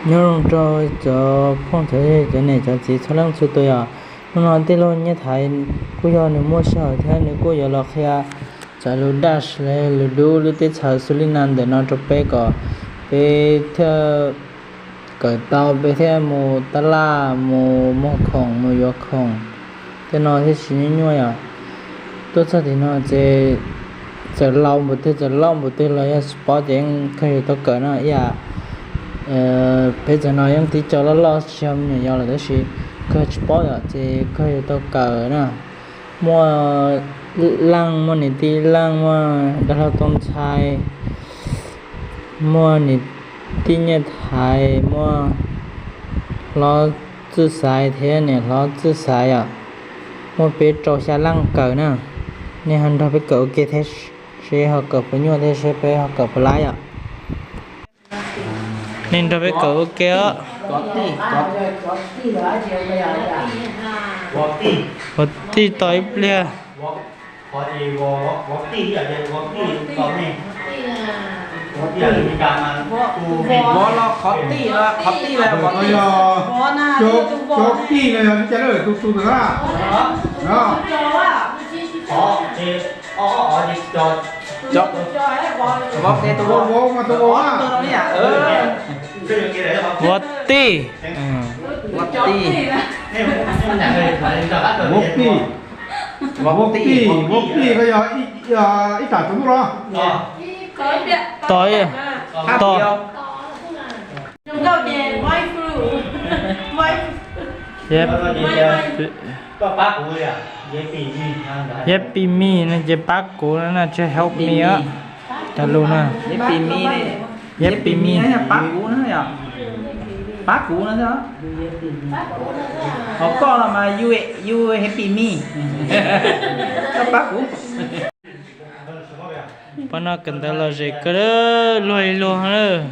Nyob zoo rau cov phooj cov ywg, cov niam cov txiv txhua leej txhua tus yom. Hnub no tij laug Nyiaj Thaiv kuj yog nws muaj sij hawm thiab nws kuj yuav los qhia txawv lus Dutch los lus dub lub teb chaws Suriname ntawm no rau peb kom peb thiaj kawm tau, peb thiaj mus tab laj, mus muag khoom, mus yuav khoom. Tej no thiaj tsis nyuaj nyuaj yom. Tuaj txog tim no ces txawm laus npaum twg txawm loj npaum twg los yog tsis paub ces yeej kawg yuav tau kawm na ib yam. Peb txawm no yeej tib co loj loj tsis yog me nyuam yaus lawm tab sis kawg tsis paub yom ces kawg yuav tau kawm na. Muaj leej, muaj niam tij leej, muaj dab laug Tooj Ntxhais, muaj niam tij Nyiaj Thaiv, muaj hlob Txwj Xaiv thiab niam hlob Txwj Xaiv yom. Muaj peb rau xya leej kawm na. Nej ho nrog peb kawm ua ke thiab seb ho kawm puas nyuaj thiab seb peb ho kawm puas laib yom. Nej nrog peb kawm ua ke os. Ua tij tos ib pliag. Vov los qhov tij los qhov tij los vov tij. Cov tij no yog li cas lawm, tus tus ntawd na? Vov, vov mas tus vov na. Vov tij. Vov tij. Vov tij, vov tij ko yog ib tam tsaus ntuj los? Tos, tos. Yep me no ces pab kuv no na, tsis help me os. Cov lus na. Yep me, yep me. Pab kuv na yom. Pab kuv no xwb. Ho koj los mas you, you help me. Koj pab kuv. Pab no kawm ntawv lom zem kawg, luag ib luag lawm.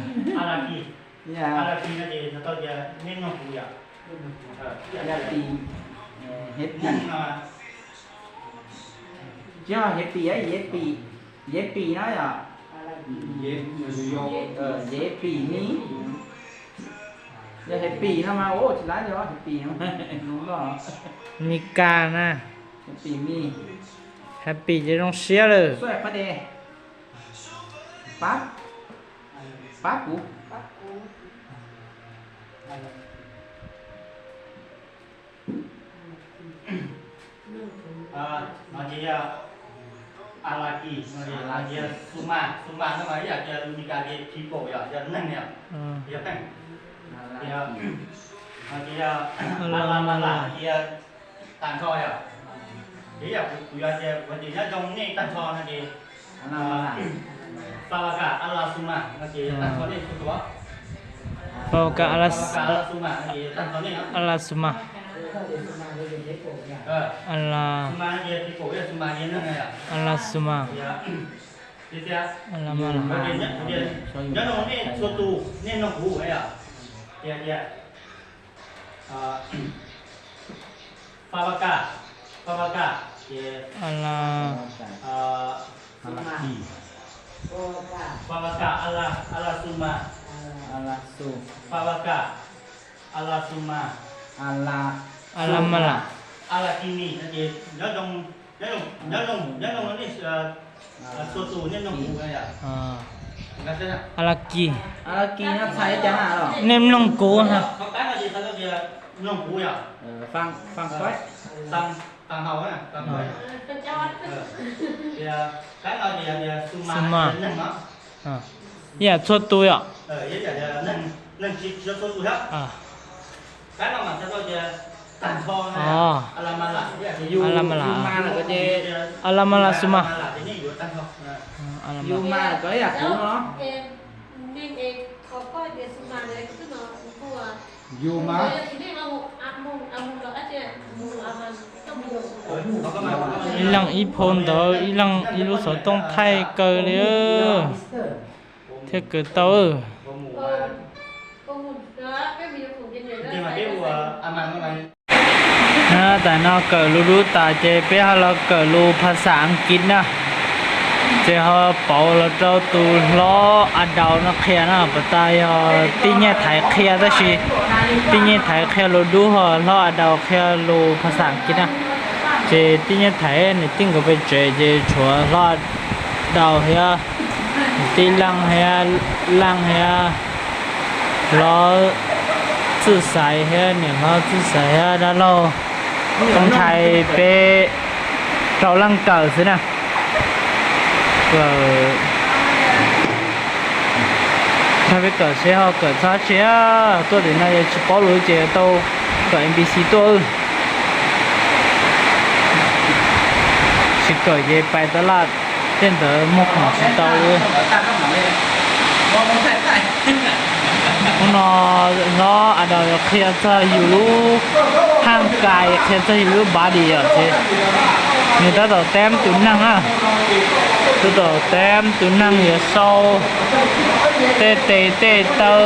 Tsis yog happy, yep me, yep me no yom. Yep me, yog happy no mas ua tsis laib yog happy no. Mis kas na. Happy me. Happy ces zoo siab lawm. Pab, pab kuv. No ces yog alaki, no ces yog suma, suma no mas ib yam tias Meskas tias people yom, yog neeg yom, yog neeg. No ces yog alamala, no ces yog tag nrho yom. Ces yam kuv yuav tias kuv tias nyob zoo nej tag nrho no ces Fawaka ala suma no ces tag nrho nej txhua tus. Fawaka ala suma no ces tag nrho nej. Ala suma. Ala, suma no ces people, yog suma ces neeg yom. Ala suma. Tias, tias, ala mala. Nyob zoo nej txhua tus, nej mloog kuv yom. Tias, tias, Fawaka, Fawaka ces ala, Fawaka ala, ala suma, ala su, Fawaka ala suma, ala, ala mala, ala kini no ces nyob zoo, nyob zoo, nyob zoo, nyob zoo nej txhua tus nej mloog kuv yom. Ala ki. Ala ki no txhais li cas na los? Nej mloog kuv na. Qhov qab no ces txhais tau tias mloog kuv yom. Faj, faj kuv. Tag nrho na, tag nrho. Tias qab no ces yog tias suma, suma, neeg no. Ib yam txhua tus yom. Ib yam tias neeg, neeg tsis, tsis yog txhua tus thiab. Qab no mas txhais tau tias tag nrho na. Alamala, alamala, alamala suma. Alamala ces nej yuav tag nrho. Yuma ko ib yam kuv no. Yuma. Ib leeg ib phau ntawv, ib leeg ib lub xov tooj thaij kawg li, thiaj kawm tau. Na, tam no kawm lus dub tas ces peb ho los kawm lus phas xas Askiv na. Ces ho pauv los rau tus hlob A Daus no qhia na, puas tas yog tij nyaj thaiv qhia tab sis tij nyaj thaiv qhia lus dub, ho hlob A Daus qhia lus phas xas As kiv na. Ces tij nyaj thaiv nws tij nkawd pem tsev ces tshuav hlob A Daus thiab, nws tij Leej thiab, Leej thiab, hlob Txwj Xaiv thiab, niam hlob Txwj Xaiv thiab dab laug Tooj Nchai, peb rau leej kawm xwb na. Kawm, nrog peb kawm seb ho kawm txog tsi, tuaj tim no yog tsis paub lus ces tau kawm N P C tuaj. Tsis kawm ces pais tab laj tej ntawd muag khoom tsis tau li. Hnub no hlob A Daus qhia txog yus lub haj kais, qhia txog yus lub body yom, ces nws tab tom teb tus neeg na, tab tom teb tus neeg yuav sau tej tes tej taw,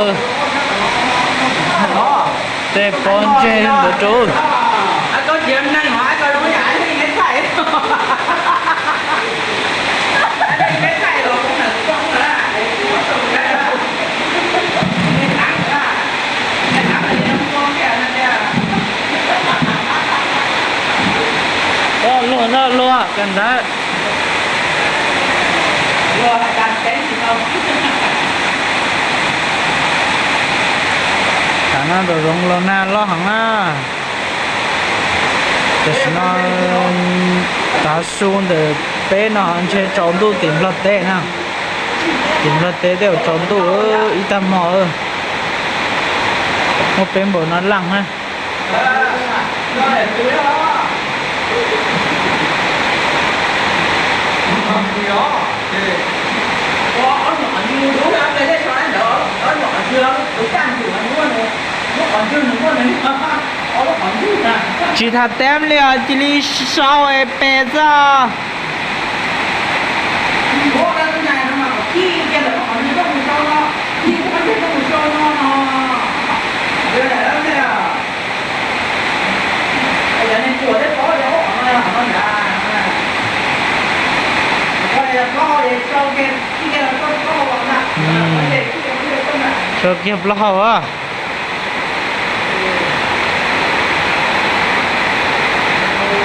tej pob ntseg ntawd rau. Luag na luag kawg ntawd. Tam no nraum zoov los nag loj heev na. Tam sim no tav su ntawm peb no ntshe tsaus ntuj tim Nplog teb na. Tim Nplog teb tej zaum tsaus ntuj ib tag hmo. Muaj peb npaum no leej na. Tsis tas teb li os, cia li sau es pes txog. Sau kiag plaub hau a.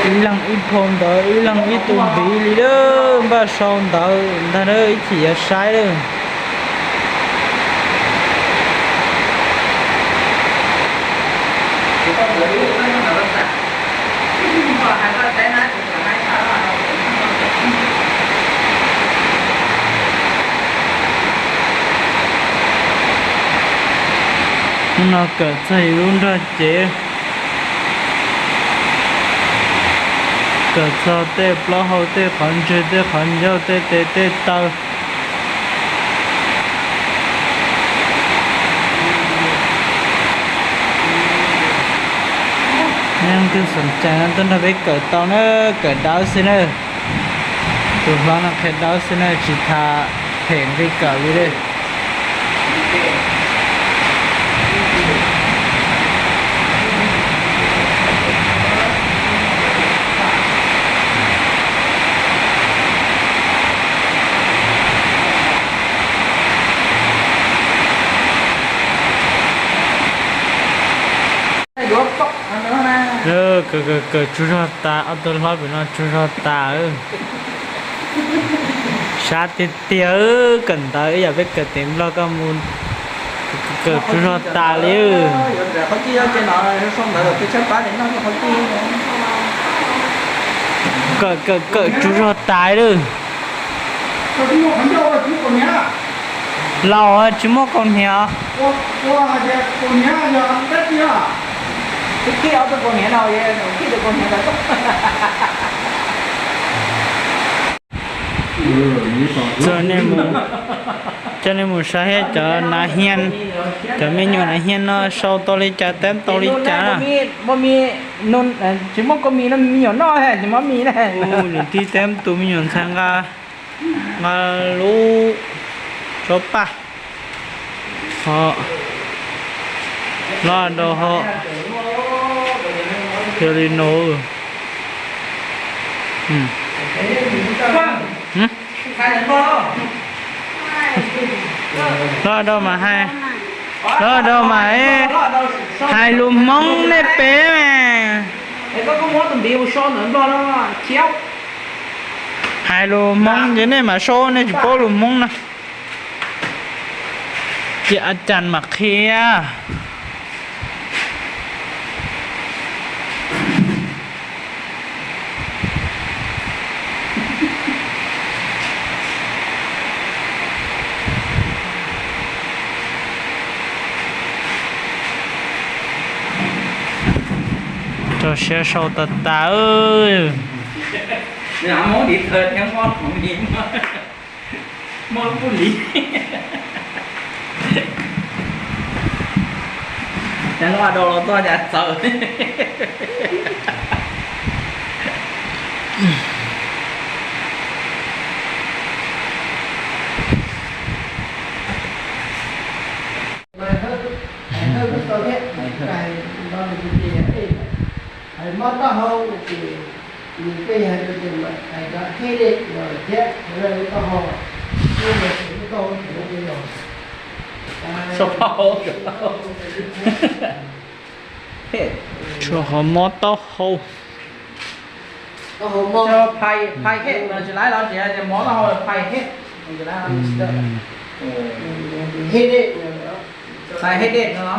Ib leeg ib phau ntawv, ib leeg ib tug npiv li lawm, npaj sau ntawv ntag, ib chim yuav saib lawm. Hnub no kawm txog yus lub nrog cev, kawm txog tej plaub hau, tej qhov ntswg, tej qhov ncauj, tej tes tej taw. Leej twg xom cais no tuaj nrog peb kawm tau na, kawm dawb xwb na. Tus hlob no qhia dawb xwb na, tsis tas phem nqi kawm li lawm. Kawm, kawm, kawm tsaug zog tas, ob tug hlob pem no tsaug zog tas. Sab tiag tiag, kawm ntawv ib yam peb kawm tim Nplog koj mus, kawm tsaug zog tas li. Kawm, kawm, kawm tsaug zog tas lawm. Laus tsis muaj kaus hniav. Txawm nej mus, coj nej mus saib thiab cov nav hias, cov me nyuam nav hias no sau tau li cas, teb tau li cas na. Tsis muaj kaus hniav no me nyuam noj, tsis muaj mis na. Niam tij teb tus me nyuam ntxhais nqa, nqa lub tsob paj, ho loj rau ho, yog li no. Los rau mas hais, los rau mas hais lus Hmoob nej pem mas. Hais lus Hmoob ces nej mam sau, nej tsis paub lus Hmoob na. Ces a cas mam qhia. Rau siab sau tas tas. Muab lub pub li. Cov loj dau los txog cas txawv. Hais mob taub hau ces nws pheej hais tias mas hais cov hej dej no thiab, taub hau, taub hau, taub hau, tshuav qhov mob taub hau. Phai hej no tsis laib los tsis hais tias mob taub hau, phai hej, phai hej dej no.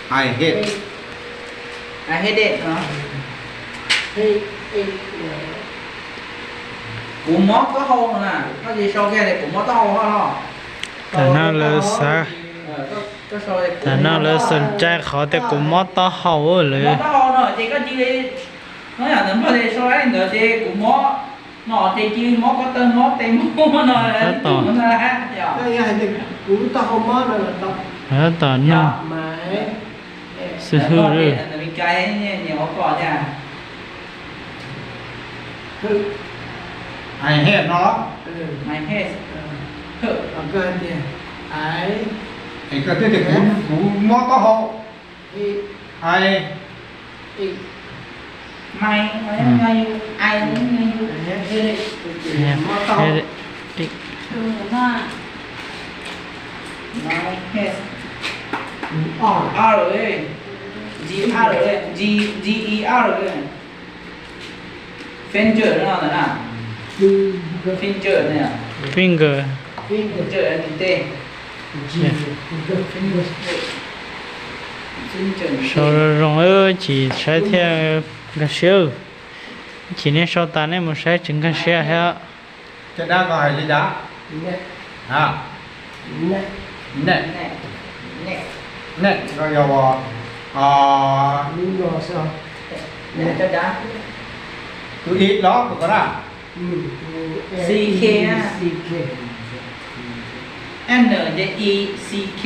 Hais hej. Hais hej dej no. Kuv mob taub hau no na, koj tsis sau kiag tias kuv mob taub hau hoj los. Tam no lawv xav, tam no lawv xav cai qhov tias kuv mob taub hau lawm. Mob taub hau no ces koj cia li, no yam ntawd npog ces sau li ntawd ces kuv mob no ces cia li mob ko taw mob tes mob no. Tab tom, tab tom no xwb hwj. Hais hej no. Es koj twb tias kuv, kuv mob taub hau. Hais. Mob taub hau. Finger no ntawm na. Finger no. Finger. Finger. Sau zoo zoo, ib chim saib thiaj nkag siab. Ib chim nej sau tas nej mus saib tsis nkag siab thiab. Caj dab ko hais li cas? Net. Net. Net ko yog tus ib los tus ko na. C K. N J E C K.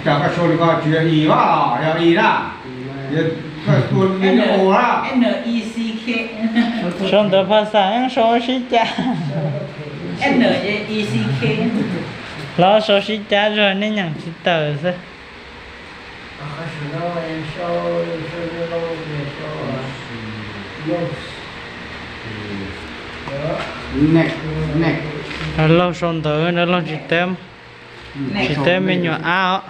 Cas koj sau li ko tsis yog i mas, yog i na. Koj tua li o na. N E C K. Sau ntawv phas xas yeej sau sib cav. N J E C K. Los sau sib cav zog nej nyeem tsis tawm xwb. Laug sau ntawv, laug tsis teb, tsis teb me nyuam ab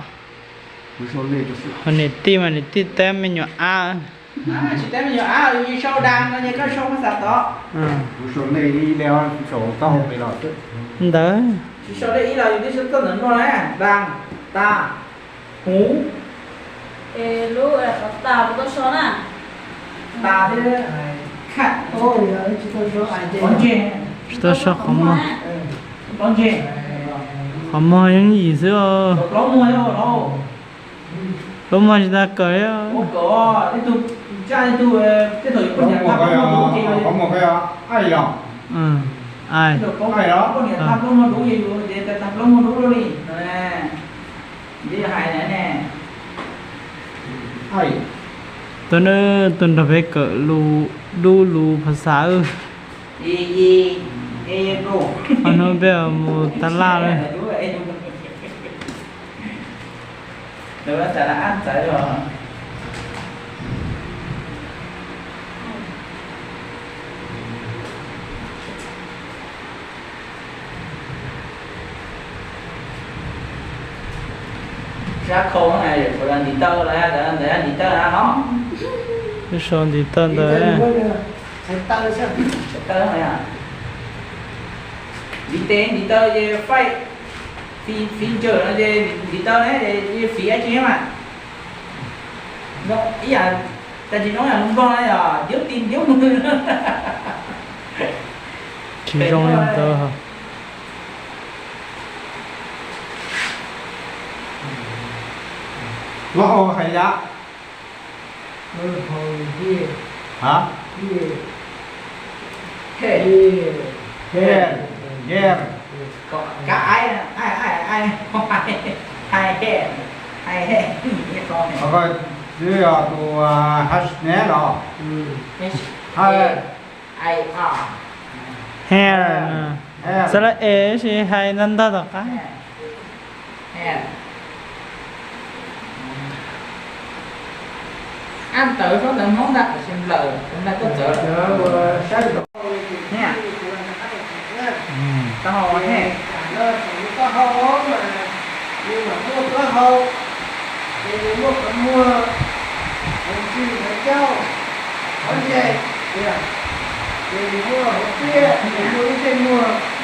os. Ho niam tij mas niam tij teb me nyuam ab. Tsis teb me nyuam ab, yus sau das no ces koj sau phas xas tod. Ntawd. Tsis sau lej ib los yus twb sau txoj ntawv no na, das, tas, huv. Es lub qhov tas puas tau sau na? Tas thiab, qhov ntseg. Tsis tau sau qhov muag. Qhov ntseg. Qhov muag yeej yim xwb os. Plaub muag, plaub muag tsis tas kawm li. Ua kawm, tej tug, tej thaum yus poj niam tag plaub muag dub ces, poj niam tag plaub muag dub ces yus ces tag plaub muag dub li. Neb hais na ne. Tuaj nawb, tuaj nrog peb kawm lus dub lus phas xas. Qhov hnub peb mus tab laj lawm. Zab khau na, ntawd ntiv taw los ntawd ntiv taw na no. Ib sau ntiv taw ntawd. Ntiv tes ntiv taw ces faij, fiv ntsawm no ces ntiv taw ne, fiv dab tsi mas. Ib yam, cas tsis zoo yam Nplog na yog diub tis diub mws. Tsis zoo li ntawd. Lub hau hais yam, hais, hel, yer, kab ai, ai, ai, ai, hel, hel, twb yog tus hash ne los, hel, xav lawv es sis hais ntag ntag tom qab. Ab, tawv, suab ntawv Hmoob ntag, tab sis nplawm ntag tuaj txawv. Taub hau, hel, taub hau mas nws mam muaj taub hau, ces nws muaj qhov muag, qhov ntswg, qhov ncauj, qhov ntseg, ces nws muaj hauv tsiab, nws muaj lub ntsej muag.